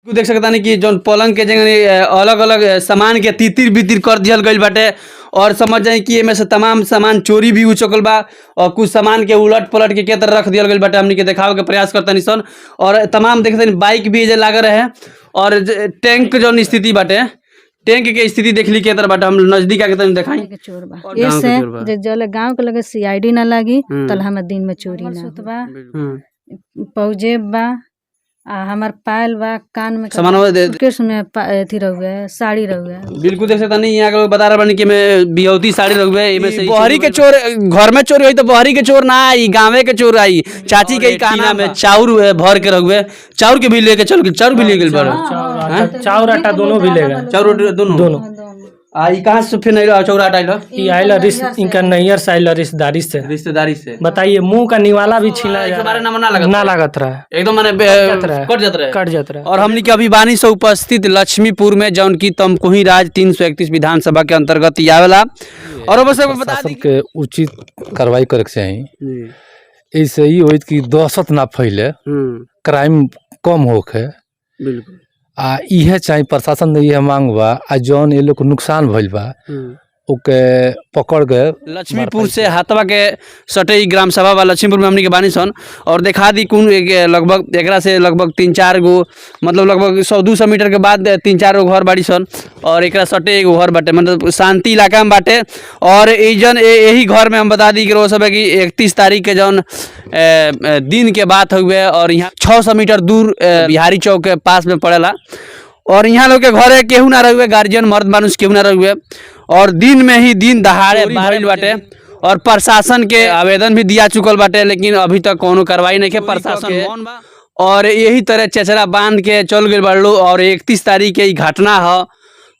देख सकतानी कि जौन पलंग के जगह अलग अलग सामान के तितिर बितिर कर दिहल गइल बाटे और समझ जाई कि एमे से तमाम सामान चोरी भी हो चुकल बा और कुछ सामान के उलट पलट के तरह रख दिहल गइल बाटे। हमनी के देखावे के प्रयास करतानी सन और तमाम देखतानी बाइक भी एजे लागल रहे और टैंक जौन स्थिति बाटे, टैंक के स्थिति देखली के तरह बाटे। हम नजदीक आके तनी देखाई के चोर बा। और गाँव के ऐसे चोर बा। जे जले गांव के लगे सीआईडी ना लागी तल हमें दिन में चोरी ना बा। पौजेब बा आ हमार पायल बा कान में सामानवा दे सूटकेस में अथी रहुए, साड़ी रहुए। बिल्कुल देख सकता नहीं यहाँ के लोग बता रहे बानी कि मैं बियौती साड़ी रहुए एमे से बहरी के चोर घर में चोरी होई तो बहरी के चोर ना आई, गांवे के चोर आई। चाची के काना में चाउर भर के रहुए, चाउर के भी लेके चल गेल, चाउर भी ले गेल बड़ चाउर आटा दोनों भी ले गए। चाउर रोटी दोनों दोनों। आ ई कहाँ से फिर आइलो चाउर आटा आइलो? ये आयल इनका नैयर से आयल रिश्तेदारी से। रिश्तेदारी से। बताइए मुंह का निवाला भी छीना एक जा बारे रहा नंबर ना है। लागत ना लागत रहा है, एकदम माने जात रहे। कट जात रहे। कट जात रहा है। और हमनी के अभी बानी से उपस्थित लक्ष्मीपुर में जौन की तमकुही राज 331 विधानसभा के अंतर्गत ई आवेला। और बस बता प्रशासन दी के उचित कार्रवाई करे के चाही। ऐसे ई होइत कि दहशत ना फैले, क्राइम कम होखे। बिल्कुल। आ इहे चाही प्रशासन ने इहे मांग बा। आ जौन ये लोग के नुकसान भइल बा ओके पकड़ के लक्ष्मीपुर से हाथवा के सटे ई ग्राम सभा बा लक्ष्मीपुर में हमनी के बानी सन और देखा दी कुन एक लगभग एकरा से लगभग 3-4 गो मतलब लगभग 100-200 मीटर के बाद 3-4 गो घर बाड़ी सन और एकरा सटे एगो घर बाटे, मतलब शांति इलाका में बाटे। और ई जन यही घर में हम बता दी कि रोज सब कि 31 तारीख के जौन दिन के बात हुए और यहाँ 600 मीटर दूर बिहारी चौक के पास में पड़ेला और यहाँ लोग के घरे केहू ना रहुए, गार्जियन मर्द मानुष केहू ना रहुए और दिन में ही दिन दहाड़े बारिल बाटे और प्रशासन के आवेदन भी दिया चुकल बाटे लेकिन अभी तक कोनो कार्रवाई नहीं के प्रशासन मौन बा। और यही तरह चचरा बांध के चल गए बाड़ू और 31 तारीख के ई घटना ह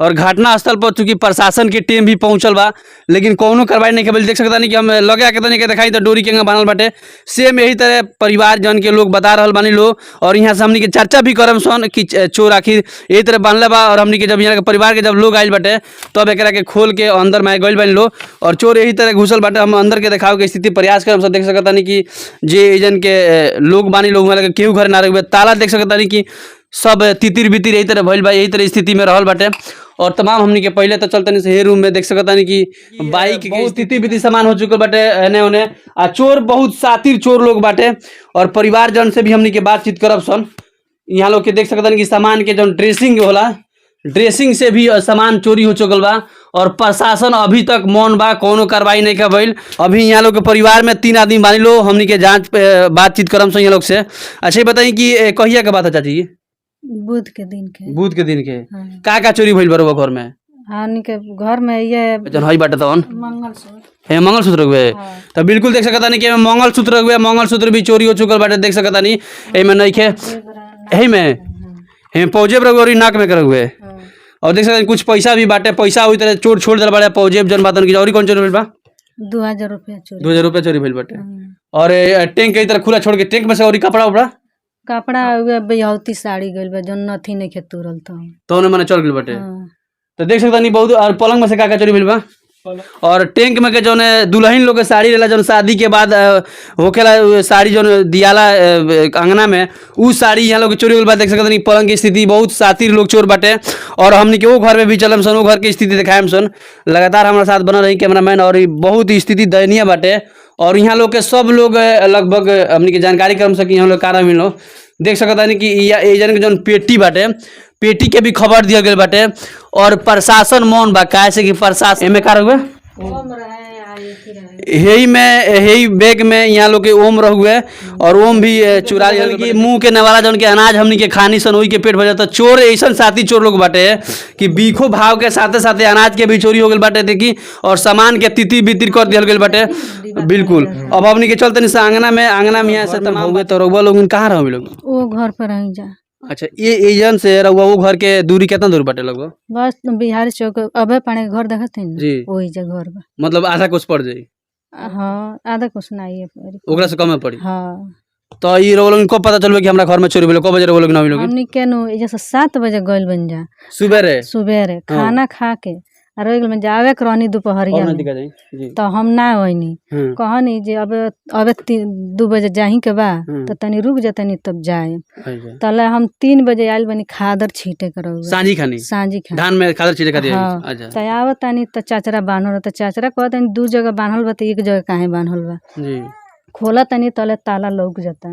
और घटना स्थल पर चूंकि प्रशासन की टीम भी पहुंचल बा लेकिन कोनो कार्रवाई नहीं के भेल। देख सकता नहीं कि हम लगे आके तनी के देखाई तो डोरी के बान्हल बाटे। सेम यही तरह परिवार जन के लोग बता रहल बानी लोग और यहाँ से हमनी के चर्चा भी करम सन कि चोर आखिर यही तरह बान्हले बा। और हमनी के जब यहाँ के परिवार के जब लोग आइल बाटे तब एकरा के खोल के अंदर में गइल बानी लोग और चोर यही तरह घुसल बाटे। हम अंदर के देखाव के स्थिति प्रयास करम सब। देख सकता नहीं कि जे एजन के लोग बानी लोग वहाँ लगे केहू घर ना रहे, ताला देख सकता नहीं कि सब तितिर बितिर यही तरह भइल बा, यही तरह स्थिति में रहल बाटे। और तमाम हमनी के पहले तो चलते से हे रूम में देख सकता नहीं कि बाइक के स्थिति भी सामान हो चुकल बाटे एने ओने आ चोर बहुत सातिर चोर लोग बाटे। और परिवार जन से भी हमनी के बातचीत करब सन। यहाँ लोग के देख सकता नहीं कि सामान के जौन ड्रेसिंग होला, ड्रेसिंग से भी सामान चोरी हो चुकल बा और प्रशासन अभी तक मौन बा, कोनो कार्रवाई नहीं का भइल। अभी यहाँ लोग के परिवार में 3 आदमी बानी लो। हमनी के जांच पे बातचीत करम सन यहाँ लोग से। अच्छा ये बताई कि कहिया के बात है चाची? बुध के दिन के। बुध के दिन के। हाँ। का का चोरी भइल बा घर में? हमनी के घर में ये जन हई बाटे तवन मंगलसूत्र। हे मंगलसूत्र हुए। हाँ। तो बिल्कुल देख सकता नहीं कि एमे मंगलसूत्र हुए, मंगलसूत्र भी चोरी हो चुकल बाटे। देख सकता नहीं एमे नहीं खे एही में एमे पौजेब रहुए और ई नाक में के रहुए। और देख सकता कुछ पैसा भी बाटे, पैसा हुई तरह चोर छोड़ दिल बाटे पौजेब जन बातन की। और कौन चोरी भइल बा? 2000 रुपया चोरी। 2000 रुपया चोरी भइल बाटे। और टैंक के तरह खुला छोड़ के टैंक में से और कपड़ा उपड़ा कपड़ा हुए बियौती साड़ी गइल बा जौन नथी नहीं खे तुरल तो तो मने चल गेल बाटे। हाँ। तो देख सकता नहीं बहुत। और पलंग में से का का चोरी भइल बा? और टैंक में के जौन दुल्हन लोग के साड़ी रहेला जौन शादी के बाद होखेला साड़ी जौन दियाला अंगना में, उ साड़ी यहाँ लोग के चोरी होल बा। देख सकता नहीं पलंग के स्थिति बहुत सातिर लोग चोर बाटे। और हमनी के वो घर में भी चलम सन, वो घर के स्थिति देखाएम सन। लगातार हमारा साथ बनल रही कैमरामैन। और ई बहुत स्थिति दयनीय बाटे और यहाँ लोग के सब लोग लगभग हमनी के जानकारी करम सकी यहाँ लोग कारण मिलो। देख सकता नहीं कि जन के जौन पेटी बाटे, पेटी के भी खबर दिया गेल बाटे और प्रशासन मौन बा। काहे से कि प्रशासन एमे का रहुए हेई में हेई बैग में यहाँ लोग के ओम रहुए और ओम भी चुरा लिया कि मुंह के नवाला जौन के अनाज हमनी के खानी सन ओही के पेट भर जाता। चोर ऐसन साथी चोर लोग बाटे कि बीखो भाव के साथे साथे अनाज के भी चोरी हो गेल बाटे देखी और सामान के तितिर बितिर कर दिहल गेल बाटे। बिल्कुल अब हमनी के चलते से आंगना में, आंगना में यहाँ से तमाम हुए तो रहुआ लोग कहाँ रहो लोग? वो घर पर रही जा। अच्छा ये एजन से रहुआ वो घर के दूरी कितना दूर बाटे लगभग? बस बिहारी चौक अबे पाने के घर देखत है ना जी। वही जगह घर बा। मतलब आधा कुछ पड़ जाई? हाँ आधा कुछ नहीं है पड़ी। ओकरा से कम में पड़ी। हाँ। तो ई रहुआ लोग कब पता चलबे कि हमरा घर में चोरी भेल? कब बजे रहुआ लोग ना लोग? हमनी के नु जैसे 7 बजे गइल बन जा सुबेरे सुबेरे खाना खा के आ रह गेल जावे के रहनी दोपहरिया और में नजदीक आ जाई जी। तो हम ना ओइनी। कहनी जे अब अबे 2 बजे जाही के बा तो तनी रुक जा तनी तब जाए। अच्छा। तले हम 3 बजे आइल बनी खादर छींटे के रहुआ सांझी खानी साँझी खा धान में खादर छींटे खातिर। हाँ। अच्छा त आवत तानी त चाचरा बान्हल रह, त चाचरा कहत तानी 2 जगह बान्हल बा त एक जगह काहे बान्हल बा। जी। खोला तनी तले ताला लौक जाता।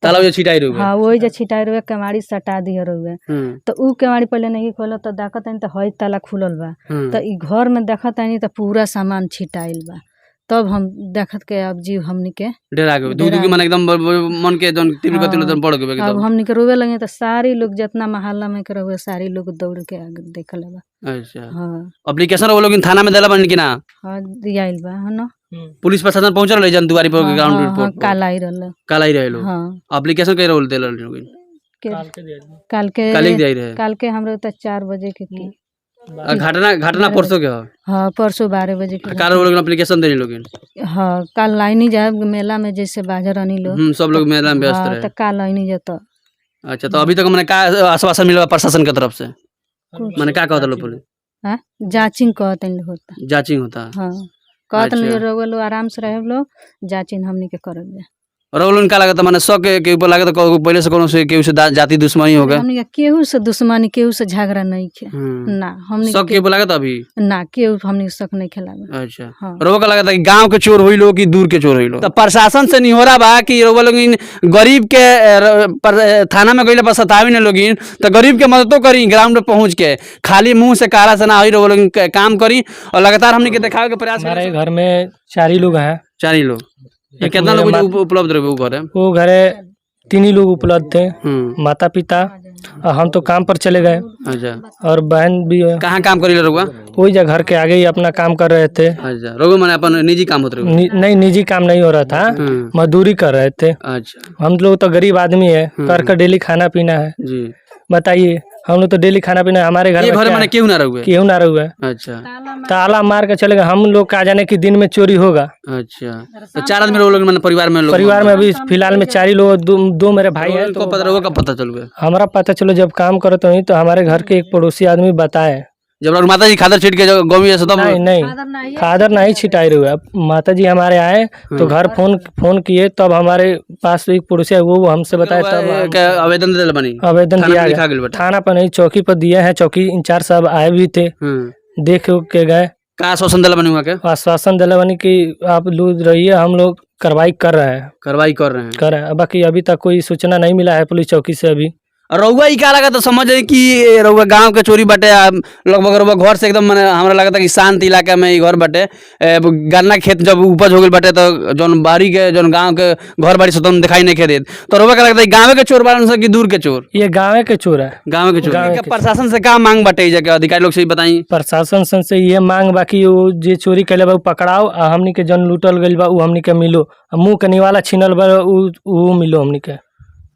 ताला जो छिटाई रहुए। हाँ वही जे छिटाई रहुए केवाड़ी सटा दिया रहुए। तो ऊ केवाड़ी पहले नहीं खोला त देखत तानी त हई ताला खुलल बा। त ई घर में देखत तानी त पूरा सामान छिटाइल बा। तब हम देखत के अब जीव हमनी के डरा गए दूध के मन एकदम मन के जौन तीव्र गति हाँ। में बढ़ गए अब एकदम। हमनी के रोवे लगे त सारी लोग जितना मोहल्ला में के रहुए सारी लोग दौड़ के आगे देखले बा। अच्छा हाँ एप्लीकेशन वो लोग थाना में देला बन कि ना? हाँ दियाइल बा है ना। पुलिस प्रशासन पहुंचल रहे जन दुआरी पर हाँ, ग्राउंड हाँ, हाँ, रिपोर्ट काल आई रहल। काल आई रहे लोग। हाँ एप्लीकेशन कई रोल देला लोग? काल के काल ही दियाई रहे। काल के हमरो त 4 बजे के की। आ, घटना घटना परसों के हो? हाँ परसों 12 बजे के। काल वो लोग एप्लीकेशन देने लोग। हाँ काल लाइनी जाए मेला में जैसे बाजार रहनी लोग। सब लोग मेला में व्यस्त हाँ, रहे। त काल आइनी जाता। अच्छा तो अभी तक मैंने का आश्वासन मिला प्रशासन के तरफ से? मैंने का कहता लोग पुलिस? हाँ जांचिंग कहत होता। जांचिंग होता। हाँ कहत अच्छा। रउआ लोग आराम से रहे लोग जांचिंग हमनी के करब जा। और वो लोगन का लागत माने शक के ऊपर लागत पहले से कोनो से केहू से जाति दुश्मनी हो गए? हमनी के केहू से दुश्मनी केहू से झगड़ा नहीं खे ना हमनी शक के ऊपर लागत अभी ना केहू हमनी के शक नहीं खेलावे। अच्छा हाँ रउआ का लागत कि गांव के चोर होई लोग कि दूर के चोर होई लोग? तो प्रशासन से निहोरा बा कि रउआ लोग इन गरीब के थाना में गइला पर सतावी न लोगिन तो गरीब के मददो करी ग्राउंड पे पहुंच के, खाली मुंह से काला से ना होई, रउआ लोग काम करी और लगातार हमनी के देखावे के प्रयास हमारे करी। घर में 4 ही लोग हैं। 4 ही लोग। एक कितना मेरे लोग उपलब्ध रहे वो घर है? वो घरे 3 ही लोग उपलब्ध थे, माता पिता और हम तो काम पर चले गए। अच्छा और बहन भी है। कहाँ काम करी रउआ? वही जगह घर के आगे ही अपना काम कर रहे थे। अच्छा रउआ माने अपन निजी काम होत रहे? नहीं निजी काम नहीं हो रहा था, मजदूरी कर रहे थे। अच्छा हम लोग तो गरीब आदमी है, कर कर डेली खाना पीना है। जी बताइए हम लोग तो डेली खाना पीना हमारे घर ये में घर क्या माने है? केहू ना रहुए? केहू ना रहुए। अच्छा ताला मार के चले गए। हम लोग का जाने कि दिन में चोरी होगा। अच्छा तो 4 आदमी लोग माने परिवार में लोग? परिवार में अभी फिलहाल में 4 ही लोग, दो मेरे भाई हैं। तो पता रहुआ कब पता चल गया? हमारा पता चलो जब काम करते हुई तो हमारे घर के एक पड़ोसी आदमी बताए। जब माता जी खादर छीट के जब गमी ऐसे तब नहीं नहीं खादर नहीं छिटाई रही है। माता जी हमारे आए तो घर फोन किए तब हमारे पास एक पड़ोसी है वो हमसे बताए तब के आवेदन देले बनी? आवेदन थाना दिया में लिखा गया। गेल बाटे। थाना पर नहीं चौकी पर दिए हैं, चौकी इंचार्ज साहब आए भी थे, देख के गए। का आश्वासन देले बनी वहाँ के? आश्वासन दिले बनी कि आप लोग रहिए हम लोग कार्रवाई कर रहे हैं, कार्रवाई कर रहे हैं, कर रहे हैं। बाकी अभी तक कोई सूचना नहीं मिला है पुलिस चौकी से अभी। रउआ ई का लागत समझ कि रउआ गांव के चोरी बाटे, लगभग रउआ घर से एकदम माने हमरा लागत कि शांत इलाका में ई घर बाटे। गन्ना खेत जब उपज हो गेल बाटे तो जौन बाड़ी के जौन गांव के घर बाड़ी से तौन दिखाई नहीं के देत, तो रउआ का लागत गांव के चोर बाड़न से कि दूर के चोर? ये गाँव के चोर है, गांव के चोर। गाँव के। प्रशासन से का मांग बाटे ई जगह अधिकारी लोग से बताई? प्रशासन से ये मांग बाकी वो जे चोरी कैले बा उ पकड़ाओ आ हमनी के जौन लूटल गइल बा उ हमनी के मिलो, आ मुँह के निवाला छीनल बा उ मिलो हमनी के।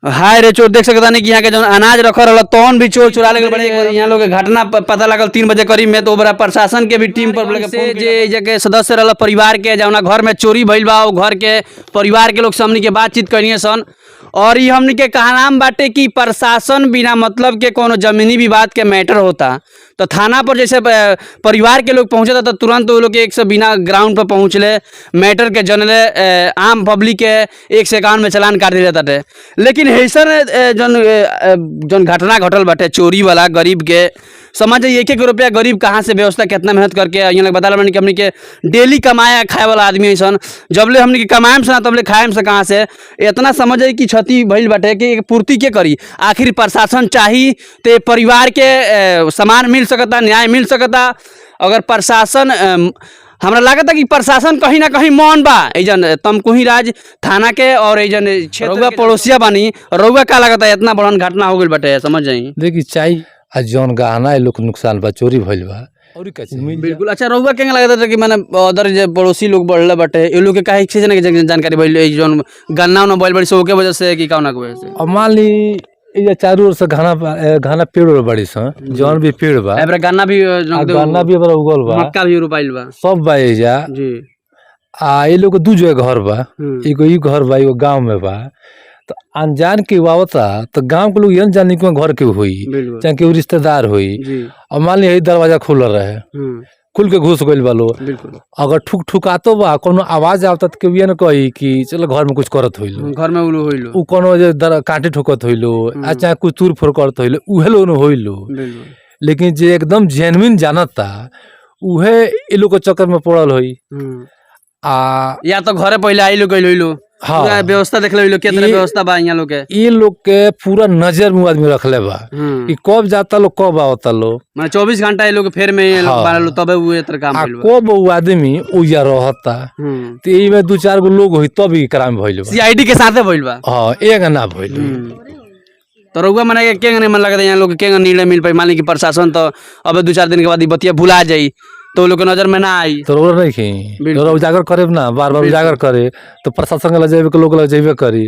हाय रे चोर, देख सकता नहीं कि यहाँ के जौन अनाज रखल रहल तौन भी चोर चुरा ले बड़े। यहाँ लोग के घटना पता लगल 3 बजे करीब में, तो ओकरा प्रशासन के भी टीम पर से जे जगह सदस्य रहल परिवार के जौना घर में चोरी भइल बा ओ घर के परिवार के लोग से हमनी के बातचीत करिए सन। और ये हमनी के कहनाम बाटे कि प्रशासन बिना मतलब के कोनो जमीनी विवाद के मैटर होता तो थाना पर जैसे परिवार के लोग पहुँचे तो तुरंत वो लोग के एक से बिना ग्राउंड पर पहुँचले मैटर के जनले आम पब्लिक के 151 में चलान काट दिया जाता है। लेकिन ऐसा जौन जौन घटना घटल बाटे चोरी वाला गरीब के समझ 1-1 रुपया गरीब कहाँ से व्यवस्था कितना मेहनत करके यहाँ लोग बता रहे कि हमनी के डेली कमाया खाए वाला आदमी ऐसा जबले हमनी के कमाएम से ना तबले खाएम से कहाँ से, इतना समझ कि क्षति भइल बाटे कि पूर्ति के करी। आखिर प्रशासन चाही तो परिवार के सामान मिल सकता, न्याय मिल सकता। अगर प्रशासन हमरा लागत कि प्रशासन कहीं ना कहीं मौन बा एजन तमकुही राज थाना के और एजन रउआ पड़ोसिया बानी, रउआ का लागत है इतना बड़न घटना हो गइल बाटे समझ जाई? देखी चाही आ जौन गहना लोग नुकसान बा चोरी भइल बा और का बिल्कुल। अच्छा रउआ केंगा लागत है कि माने अदर जे पड़ोसी लोग बढ़ले बाटे ए लोग के काहे चीज ना जानकारी भइल ए जौन गन्ना उन्ना भइल बड़ी से ओके वजह से कि कौना के वजह से? अब मान ली ये चारों ओर से घना घना पेड़ उड़ बड़ी सन, जौन भी पेड़ बा एबरा गन्ना भी आ गन्ना भी एबरा उगल बा, मक्का भी रोपाइल बा, सब बा एजा जी। आ ये लोग के दू जगह घर बा, एगो ई घर बा एगो गांव में बा। तो अनजान के आवता तो गांव के लोग ये जानी कि घर के होई बिल्कुल चाहे केहू रिश्तेदार होई। जी। और मान ली यही दरवाजा खुलल रहे खुल के घुस गइल बा लोग। बिल्कुल। अगर ठुक ठुकातो बा, कोनो आवाज आवता त केहू ये न कही कि चलो घर में कुछ करत होइलो। घर में उलो होइलो। उ कोनो जे कांटे ठोकत होइलो आ चाहे कुछ तूर फोड़ करत होइलो, उहे लोग न होइलो। बिल्कुल। लेकिन जे एकदम जेन्युइन जानता उहे ए लोग के चक्कर में पड़ल होई। आ या तो घरे पहले आइलो गइल होइलो। हाँ। पूरा व्यवस्था देख लो केतना व्यवस्था बा यहाँ लोग के। ये लोग के पूरा नजर में आदमी रखले बा कि कब जाता लो, कब आवता लो। माने 24 घंटा ये लोग फेर में ये लोग बारह लो, तबे वो एतर काम आ भइल बा। कब वो आदमी उया रहता। तो एही में दू चार गो लोग होई तब ई क्राइम भइल बा। सीआईडी के साथे भइल बा। हाँ, एक ना भइल। तो रउआ मने के केंग मन लगता यहाँ लोग केंग निर्णय मिल पाई? मान ली कि प्रशासन तो अब 2-4 दिन के बाद ई बतिया भुला जाई तो लोग के नजर में ना आई। तो रउआ नहीं खी, बिल्कुल। रउआ उजागर करे ना, बार बार उजागर करे तो प्रशासन के लग जेबे के लोग लग जेबे करी।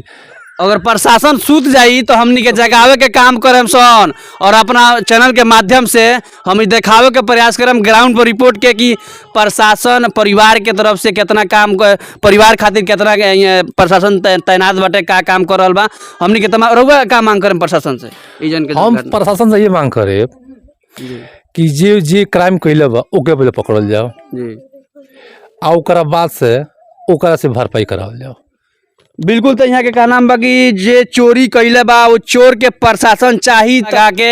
अगर प्रशासन सूत जाई तो हमनी के जगावे के काम करम सन और अपना चैनल के माध्यम से हम ई देखावे के प्रयास करम ग्राउंड पर रिपोर्ट के कि प्रशासन परिवार के तरफ से कितना काम परिवार खातिर कितना ये प्रशासन तैनात बाटे, का काम कर रहल बा। हमनी के तमाम रउआ का मांग करम प्रशासन से ई जन के हम जानकारी। प्रशासन से ये मांग करे कि जे जे क्राइम कैले बा ओके पहले पकड़ल जाओ आ ओकरा बाद से ओकरा से भरपाई करावल जाओ। बिल्कुल। तो यहाँ के कहना बा कि जे चोरी कैले बा वो चोर के प्रशासन चाही के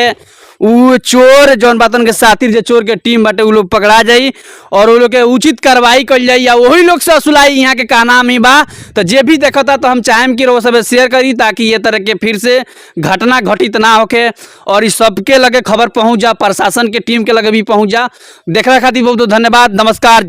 उ चोर जौन बातन के साथी जे चोर के टीम बाटे उ लोग पकड़ा जाई और उ लोग के उचित कार्रवाई कल जाई या वही लोग से असुलाई, यहाँ के कहना ही बा। तो जे भी देखता तो हम चाहेम कि वो सब शेयर करी ताकि ये तरह के फिर से घटना घटित ना होके और इस सबके लगे खबर पहुँच जा, प्रशासन के टीम के लगे भी पहुँच जा। देखला खातिर बहुत बहुत धन्यवाद, नमस्कार।